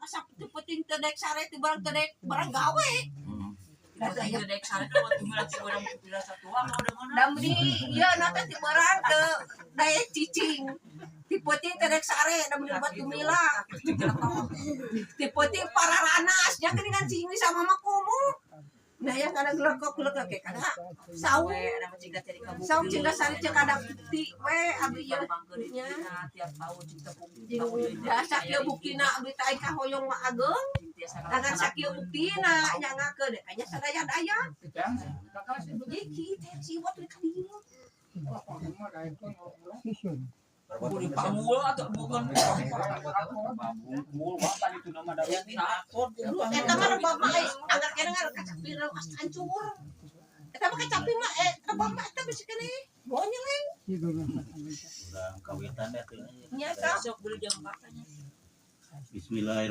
Asa teu penting teu daek sare, teu barang, teu daek barang gawe. Da di ieu na teh ti barang teu daek cicing. Ti peuting teu daek sare, da meuni lebat gumila. Ti peuting pararanas nya geuningan cicing sama mah komo. Nah, yang kadang gelekok-gelekok kayak kada saung saung cingga sari cek kada bukti we abdi ieu nya. Jeung da sakieu buktina abdi teh aing kahoyong mah ageng dangan sakieu buktina nyangakeun nya sadaya-daya. Jadi teh si Iwat di kadieu. Panggul atau bukan? Eta mah rebab mah ai anggar keneh ngan kacapi lepas hancur. Eta mah kacapi mah rebab mah eta bisi keneh bonyeleng. Urang kawitan deh tuh. Nya sok. Bismillahirrahmanirrahim.